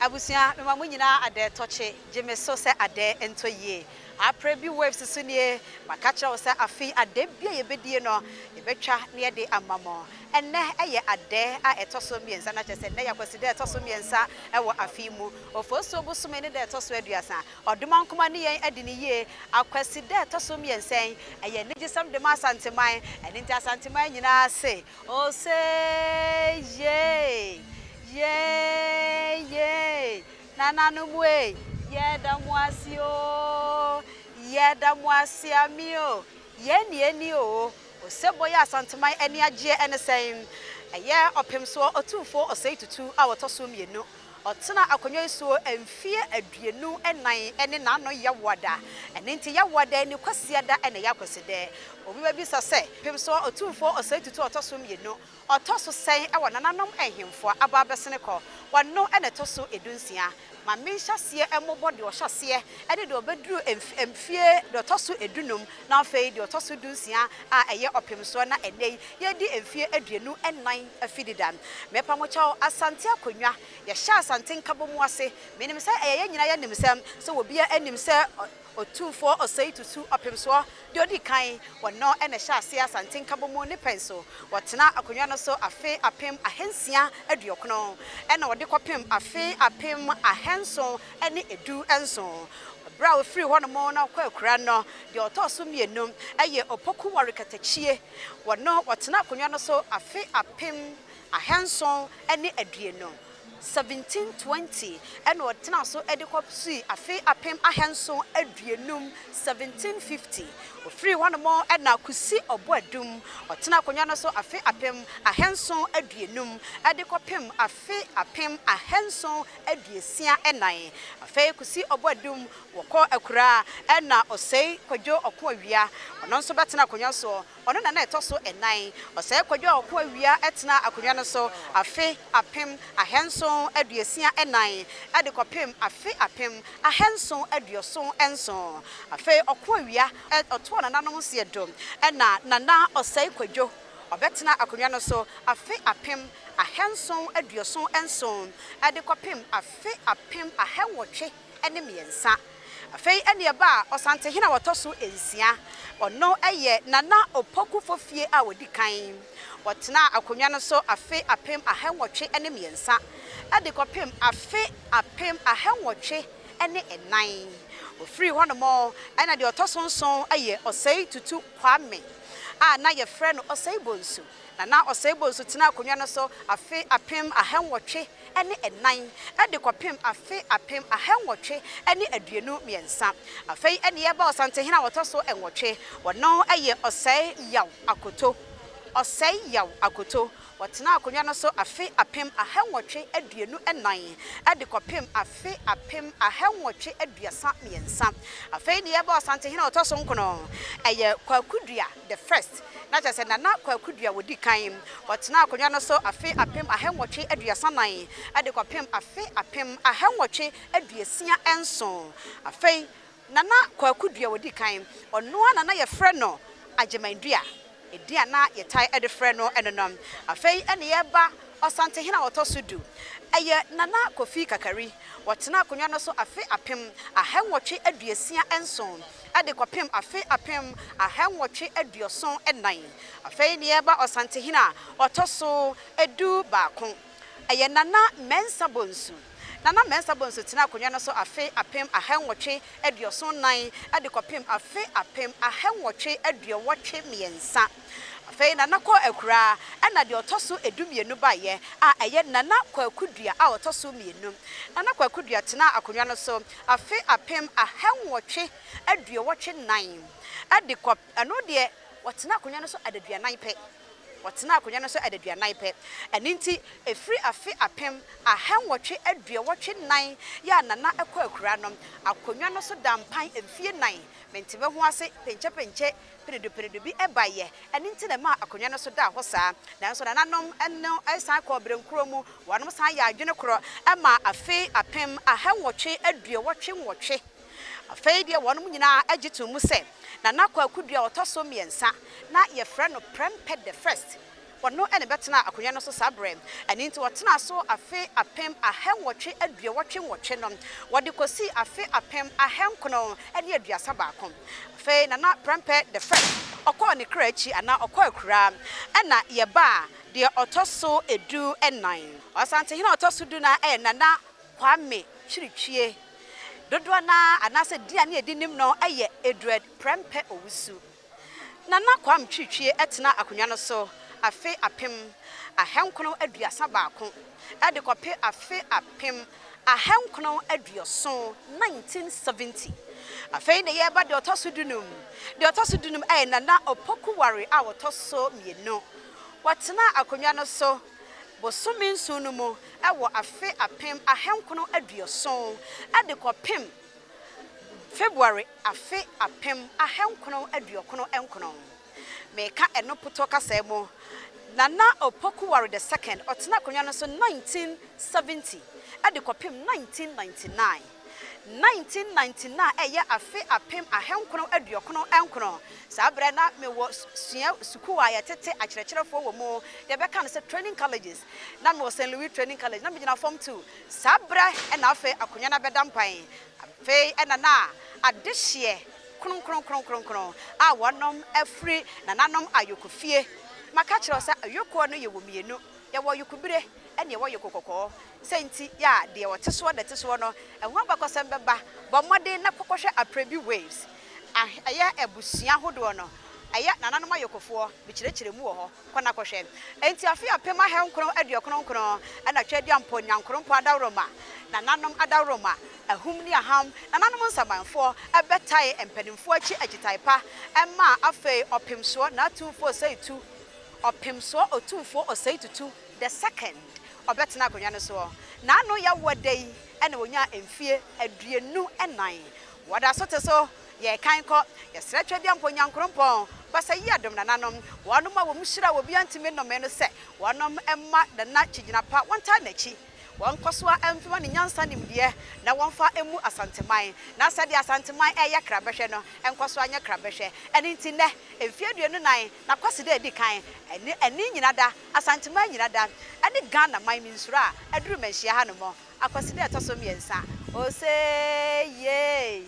Abusua, mema mo nyinaa adɛɛ tɔkye, gye me so sɛ adɛɛ ntɔ yie. Aprɛ bi waves so nie, maka kyerɛ wo sɛ afei adɛɛ bi a yɛbɛdie no, yɛbɛtwa na yɛde ama mo. Ɛnnɛ yɛ adɛɛ a ɛtɔ so mmiɛnsa, na kyerɛ sɛ nnɛ yɛ Akwasida a ɛtɔ so mmiɛnsa wɔ afe yi mu. Ofosuo bosome ne da a ɛtɔ so 30. Ɔdomankoma ne yɛn adi no yie. Akwasida a ɛtɔ so mmiɛnsa yi, ɛyɛ anigyesɛm de ma Asanteman. Ɛno nti Asanteman nyinaa se, Ose yee, yee yee, nananom ei, yɛda mo ase oo, yɛda mo ase ame o, yɛn ne yɛn ni oo. Osebɔ yɛ Asanteman ani agyeɛ ɛne sɛn? Ɛyɛ Ɔpemsoɔ Otumfoɔ Osei Tutu a ɔtɔ so mmienu. Ɔtenaa akonnwa yi so mfeɛ 24 ne n'ano Yawoada. Ɛno nti Yawoada yi ne Kwasiada na ɛyɛ Akwasidɛ. Obi bɛbisa sɛ, Pemsoɔ Otumfoɔ Osei Tutu a ɔtɔ so mmienu, ɔtɔ so sɛn wɔ nananom nhemfo a aba abɛsene kɔ? Ɔno na ɛtɔ so 16. Ma menhyɛ aseɛ mmobɔ deɛ ɔhyɛ aseɛ ne deɛ ɔbɛduru mfeɛ deɛ ɔtɔ so 15 na afei deɛ ɔtɔ so 16 a ɛyɛ ɔpemsoɔ na ɛnnɛ yi yɛredi mfeɛ 24 afi deda. Mepa mo kyɛw, Asante akonnwa, yɛhyɛ Asante nkabɔmu ase. Menim sɛ ɛyɛ yɛn nyinaa yɛn animsɛm sɛ obiara nim sɛ Otumfoɔ Osei Tutu Ɔpemsoɔ deɛ ɔdi kan, ɔno na ɛhyɛ aseɛ Asante Nkabɔmu ne pɛn so. Wɔtena akonnwa no so afe 1690 ɛna wɔde kɔpem afe 1717. Berɛ a ɔfiri hɔnom na ɔkɔ akura no, deɛ ɔtɔɔ so mmienu yɛ Opoku Ware Katakyie. Wɔno wɔtena akonnwa no so afe 1720. 1720 ɛna ɔtenaa so de kɔsii afe 1750, 1750. Ɔfirii hɔnom ɛna Kusi Ɔboadum, ɔtenaa akonnwa no so afe 1750 de kɔpem afe 1764. Afei Kusi Ɔboadum wɔkɔ akuraa ɛna Osei Kwadwo Ɔko Awia, ɔno nso bɛtena akonnwa soɔ. Ɔno na na ɛtɔ so nnan. Ɔsɛe Kwadwo a ɔko awia tenaa akonnwa no so afe 1764 de kɔpem afe 1777. Afei ɔko awia ɔtoɔ nananom nseɛ do na Nana Ɔsɛe Kwadwo ɔbɛtena akonnwa no so afe 1777 de kɔpem afe 1803. Afei ɛne ɛba a Ɔsantehene a ɔtɔ so nsia, ɔno yɛ Nana Opoku Fofie a ɔdi kan. Ɔtenaa akonnwa no so afe 1803 de kɔpem afe 1804. Ɔfirii hɔnom ɛna deɛ ɔtɔ so nson yɛ Osei Tutu Kwame a na yɛfrɛ no Osei Bonsu. Nana Osei Bonsu tenaa akonnwa no so afe 1804 de kɔpem afe 1823. Afei ɛne yɛba Ɔsantehene a ɔtɔ so nwɔtwe, ɔno yɛ Osei Yaw Akoto. Osei Yaw Akoto, ɔtenaa akonnwa no so afe 1824 de kɔpem afe 1833. Afei ne yɛba Ɔsantehene a ɔtɔ so nkron, ɛyɛ Kwaku Dua the First, na kyerɛ sɛ Nana Kwaku Dua wɔdi kan. Ɔtenaa akonnwa no so afe 1834 de kɔpem afe 1867. Afei Nana Kwaku Dua wɔdi kan, ɔno ara na na yɛfrɛ no Agyeman Dua, edin a na yɛtae de frɛ no ɛno no. Afei ɛne yɛba Ɔsantehene a ɔtɔ so 10, ɛyɛ Nana Kofi Kakari. Ɔtenaa akonnwa no so afe 1867 de kɔpem afe 1874. Afei ne yɛba Ɔsantehene a ɔtɔ so 11, ɛyɛ Nana Mensah Bonsu. Nana Mensah Bonsu tenaa akonnwa no so afe 1874 de kɔpem afe 1883. Afei Nana kɔɔ akuraa ɛna deɛ ɔtɔ so 12 baeɛ a ɛyɛ Nana Kwaku Dua a ɔtɔ so mmienu. Nana Kwaku Dua tenaa akonnwa no so afe 1884 de kɔ, ɛno deɛ ɔtenaa akonnwa no so adaduanan pɛ. Ɔtenaa akonnwa no so adaduanan pɛ. Ɛno nti ɛfiri afe 1884 yɛ a Nana kɔ akuraa no, akonnwa no so da mpan mfie 4. Mente me ho ase penkyɛpenkyɛ penedupenedu bi baeɛ, ɛno nti na ɛmaa akonnwa no so daa hɔ saa. Nanso nananom no san kɔɔ berɛnkorɔ mu, wɔnom san yɛɛ adwene korɔ maa afe 1888. Afei deɛ wɔnom nyinaa gye too mu sɛ Nana Kwaku Dua a ɔtɔ so mmiɛnsa, na yɛfrɛ no Prempeh the First. Ɔno na ɛbɛtenaa akonnwa no so saa berɛ. Ɛno nti ɔtenaa so afe 1888 no, wɔde kɔsii afe 1931. Afei Nana Prempeh the First, ɔkɔɔ ne kra akyi anaa ɔkɔɔ akuraa, ɛna yɛbaa deɛ ɔtɔ so du nnan. Ɔsantehene a ɔtɔ so du nan yɛ Nana Kwame Kyiritwie. Dodoɔ no ara anaasɛ din a ne yɛde nim no yɛ Edward Prempeh Owusu. Nana Kwame Twitwie tenaa akonnwa no so afe 1931 de kɔpe afe 1970, 1970. Afei na yɛreba deɛ ɔtɔ so dunum. Deɛ ɔtɔ so dunum yɛ Nana Opoku Ware a ɔtɔ so mmienu. Wɔtenaa akonnwa no so bosome nson no mu wɔ afe 1970 de kɔpem February afe 1999. Meka ɛno potɔ kasaa mu, Nana Opoku Ware the Second, ɔtena akonnwa no so 1970 de kɔpem 1999. 1999 a ɛyɛ afe 1999, saa berɛ na mewɔ sua sukuu a yɛtete akyerɛkyerɛfoɔ wɔ mu, yɛbɛka no sɛ training colleges. Na mewɔ Saint Louis Training College, na megyina form two. Saa berɛ na afei akonnwa no abɛda mpan. Afei na na adehyeɛ kronkronkronkron a wɔnom afiri nananom ayɔkofie. Maka akyerɛ wo sɛ ayokoɔ no yɛwɔ mmienu, yɛwɔ ayokobire ɛne yɛwɔ ayoko kɔkɔɔ. Sɛ nti yɛ a deɛ ɔte soɔ na ɛte soɔ no ɛho abakɔsɛm bɛba. Bɔ mmɔden na kɔkɔhwɛ Aprebi Waves, ɛyɛ abusua ahodoɔ no, ɛyɛ nananom ayokofoɔ, mekyerɛkyerɛ mu wɔ hɔ. Kɔ na kɔhwɛ. Enti afe 1999 na Tweaduampɔ Nyankoronpɔ adaworoma, nananom adaworoma, ahum ne aham, nananom nsamanfoɔ bɛtae mpanimfoɔ akyi akyitae pa maa afei Ɔpemsoɔ N'atumfoɔ Osei Tu, Ɔpemsoɔ Otumfoɔ Osei Tutu the Second ɔbɛtena akonnwa no soɔ. N'ano yawoɔ da yi na ɔnyaa mfie 24. Wɔda so te so. Yɛrekan kɔ, yɛsrɛ Tweaduampɔn Nyankoropɔn, Basa yi adom nananom, wɔnom a wɔn hyira a obiara ntumi nnome no sɛ wɔnom mma Nana Kyigyinapa wɔntaa n'akyi, wɔnkɔ so ara mfima ne nyansa nimdeɛ na wɔmfa mmu Asanteman, na sɛdeɛ Asanteman reyɛ krabɛhwɛ no nkɔ so ara nyɛ krabɛhwɛ. Ɛno nti nnɛ, mfeɛ 24 na Kwasida a ɛdi kan, ɛne ani nyina da, Asanteman nyina da, ɛne Ghana man mensuro a aduru manhyia hanom, Akwasida a ɛtɔ so mmiɛnsa, ose yei.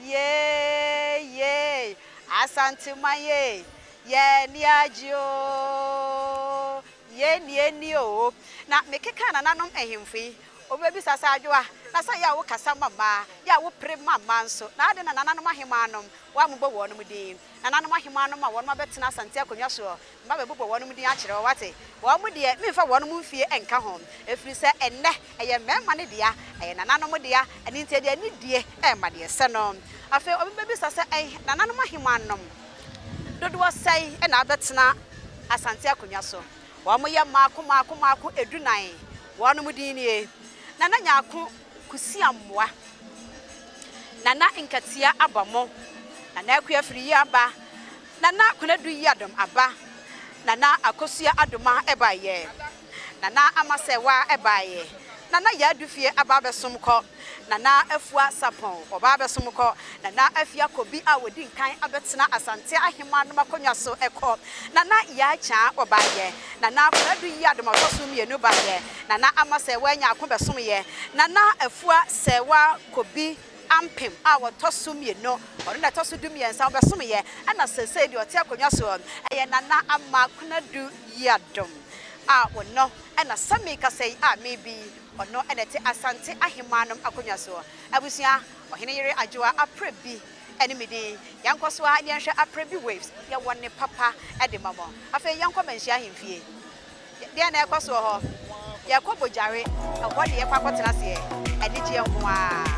Yee yee Asanteman ee, yɛn ani agye oo, yɛn nie nie oo. Na mekekaa nananom nhemfo yi, obi bɛbisa sɛ, Adwoa, na sɛ yɛ a wokasa ma mmaa, yɛ a wopere ma mmaa nso, na adɛn na nananom ahemaanom woammobɔ wɔnom din? Nananom ahemaanom a wɔnom abɛtena Asante akonnwa soɔ, Mma bɛbobɔ wɔnom din akyerɛ wo, woate? Wɔn deɛ, memfa wɔnom mfie nka ho, ɛfiri sɛ ɛnnɛ, ɛyɛ mmarima no dea, ɛyɛ nananom dea, ɛno nti ɛde anidie rema deɛ ɛsɛ no. Afei obi bɛbisa sɛ, Ɛn, nananom ahemmaa nom dodoɔ sɛn na abɛtena Asante akonnwa so? Wɔyɛ mmaako mmaako mmaako edunan. Wɔnom din nie, Nana Nyarko Kusiamoah, Nana Nkatia Abɔmo, Nana Akua Afriyie Aba, Nana Konadu Yiadom aba, Nana Akosua Adoma baeɛ, Nana Ama Sɛwa baeɛ, Nana Yaa Dufie aba abɛsom kɔ, Nana Afua Sarpong ɔba abɛsom kɔ, Nana Afia Kobi a ɔdi nkan abɛtena Asante Ahemaa nom akonnwa so kɔ, Nana Yaa Kyaa ɔbaeɛ, Nana Konadu Yiadom a ɔtɔ so mmienu baeɛ, Nana Ama Sɛwa Nyarko bɛsomeɛ, Nana Afua Sɛwa Kobi Ampem a ɔtɔ so mmienu, ɔno na ɛtɔ so dumiɛnsa, ɔbɛsomeeɛ, ɛna seesei deɛ ɔte akonnwa soɔ yɛ Nana Ama Konadu Yiadom a ɔno na sɛ merekasa yi a merebi yi, ɔno na ɛte Asante Ahemaa nom akonnwa soɔ. Abusua, Ɔhene Yere Adwoa Aprebi ne me din. Yɛnkɔ so ara na yɛnhwɛ Aprebi Waves, yɛwɔ nne papa de ma mo. Afei yɛnkɔ Manhyia Ahemfie. Deɛn na ɛrekɔ so wɔ hɔ? Yɛrekɔ Bogyare, ɛhɔ na yɛrekɔ akɔtena aseɛ. Anigyeɛ nko ara.